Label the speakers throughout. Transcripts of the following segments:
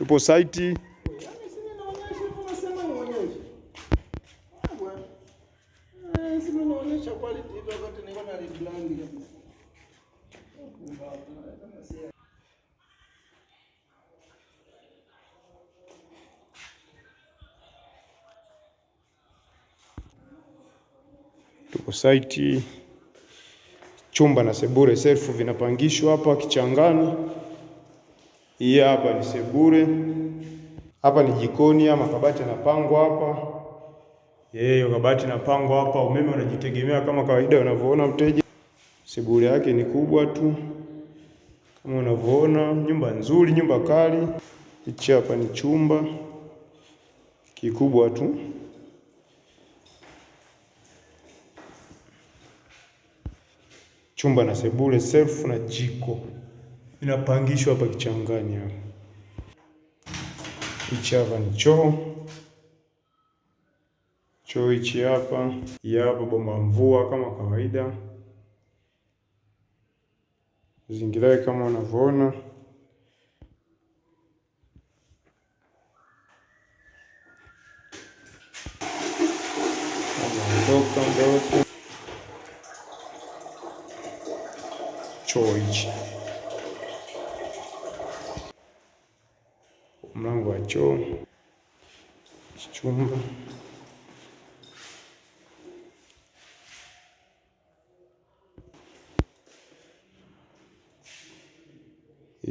Speaker 1: Tupo site. Tupo site, chumba na sebure selfu vinapangishwa hapa kichangani. Hii hapa ni sebure, hapa ni jikoni, ama kabati yanapangwa hapa. Hiyo kabati inapangwa hapa, umeme unajitegemea kama kawaida unavyoona mteja. Sebule yake ni kubwa tu kama unavyoona, nyumba nzuri, nyumba kali. Hichi hapa ni chumba kikubwa tu. Chumba na sebule, selfu na jiko inapangishwa hapa kichangani hapa. Hichi hapa ni choo. Choo hichi hapa, hii hapa bomba mvua kama kawaida. Mazingira kama unavyoona. Ondoka muda wote. Choo hichi, mlango wa choo, chumba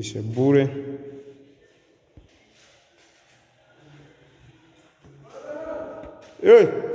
Speaker 1: sebule. Hey!